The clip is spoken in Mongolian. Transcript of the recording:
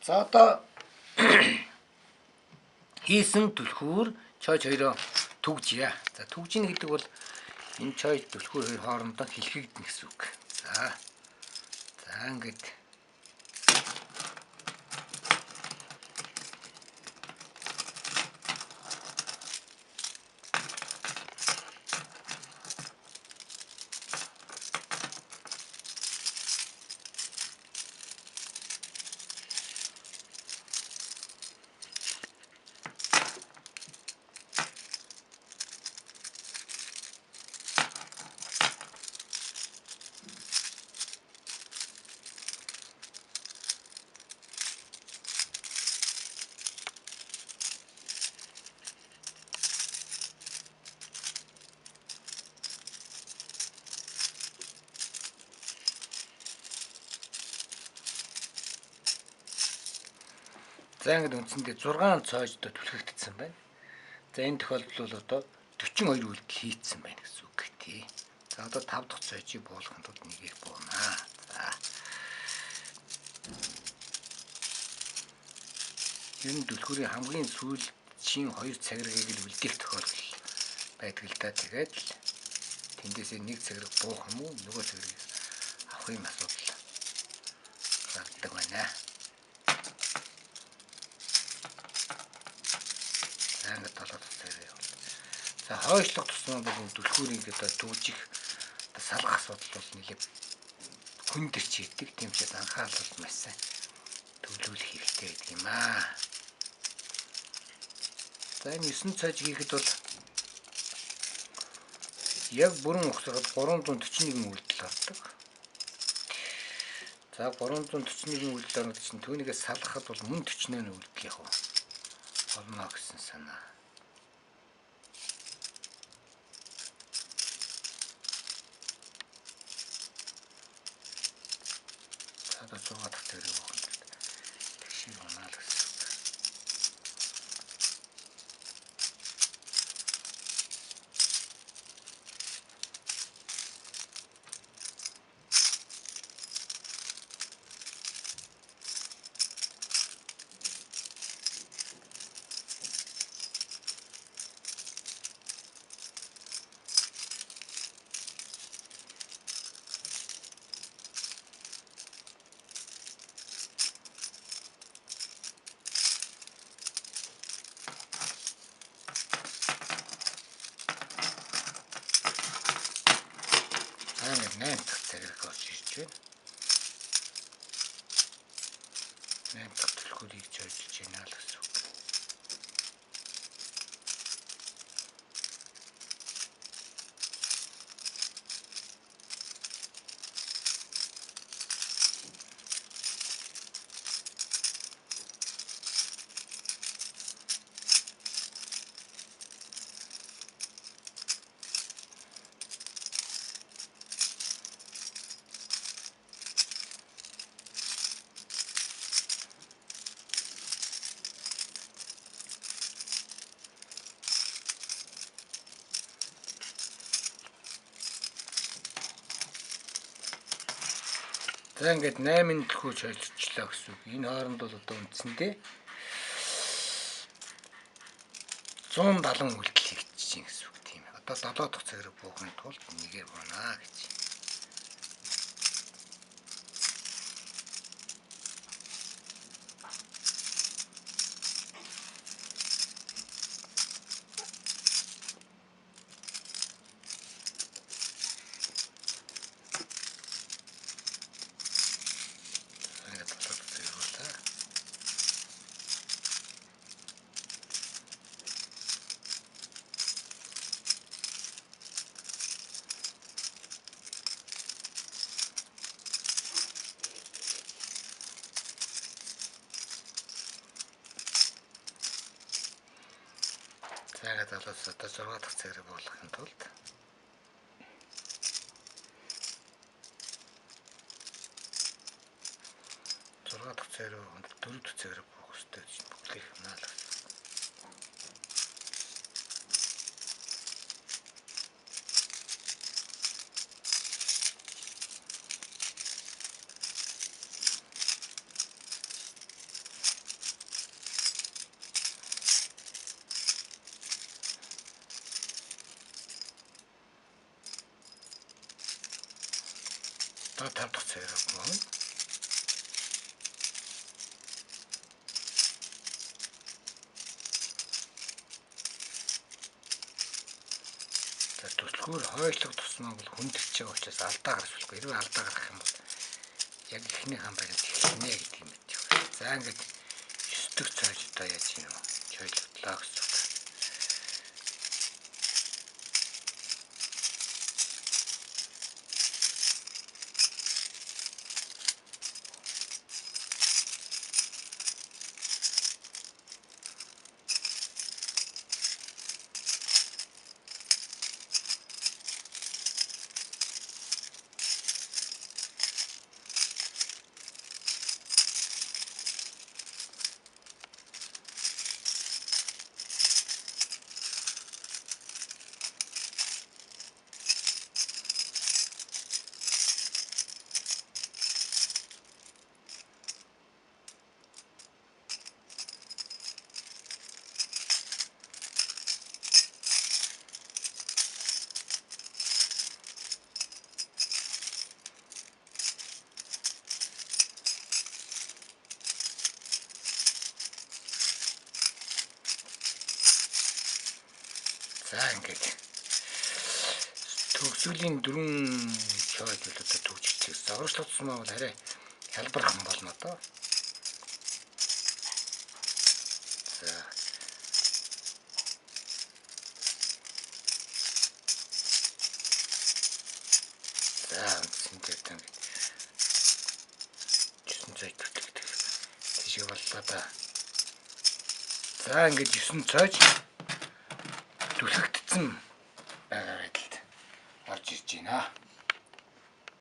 За одоо хийсэн түлхүүр чойж хоёроо түгжье. За түгжинэ гэдэг бол энэ чойж түлхүүр хоёр хоорондоо хилхэгдэнэ гэсэн үг. За. За ингээд За ингээд үндсэндээ 6 цоож одоо түлхэгдсэн байна. За энэ тохиолдолд бол одоо 42 үйлдэл хийцсэн байна гэсэн үг тий. За одоо 5 дахь цоожийг буулгахын тулд нэгээр буунаа. За. Ер нь түлхүүрийн хамгийн сүүлийн 2 цагиргийг л үлдээх тохиолдол байдаг л да. Тэгээд л тэндээсээ нэг цагираг буух юм уу нөгөө цагиргийг авах юм асуудал гаргадаг байна. За хойшлох тусмаа бол энэ түлхүүрийг одоо түгжих одоо салгах асуудал бол нэлээд хүндэрч хийдэг. Тийм учраас анхаарал бол маш сайн төвлөрүүлэх хэрэгтэй байдаг юм аа. За энэ 9 цоож хийхэд бол яг бүрэн ухсараад 341 үйлдэл ордог. За 341 үйлдэл ордог чинь түүнийгээ салгахад бол мөн 48 үйлдэл яг болно гэсэн санаа. Одоо 6 дахь зэрэг буух юм. Тэгшийг унаа л гэсэн. За ингээд 8 дахь цагираг орж ирж байна. 8 дахь түлхүүрийг чойжлж байна л гэсэн үг. За ингээд 8 түлхүү чойжлоо гэсэн үг. Энэ хооронд бол одоо үндсэндээ 170 үйлдэл хийгдэж чинь гэсэн үг тийм ээ. Одоо 7 дахь цагираг буухын тулд нэгээр буунаа гэж. За ингээд залуус одоо 6 дахь цагираг буулгахын тулд 6 дахь цагираг 4 дахь цагираг буух хэрэгтэй гэж бүглэх юм аа л гэсэн. За 5 дахь цагаар байна. За түлхүүр хойлох тусмаа бол хүндэрч байгаа учраас алдаа гарч болохгүй. Хэрвээ алдаа гарах юм бол яг эхнийхэн баримт эхлэнэ гэдэг юм байна. За ингээд 9 дэх цойж одоо яаж юм бэ? Чойлогдлоо гэсэн үг. За ингээд төгсгөлийн 4 чойд бол одоо төгжчихсэн. Загварчлах тусмаа бол арай хялбархан болно доо. За. За үндсэн дээр ингээд 9 цойд түлхдэг. Тийшээ боллоо да. За ингээд 9 цойж түлхэгдсэн байгаа байдалд орж ирж байна.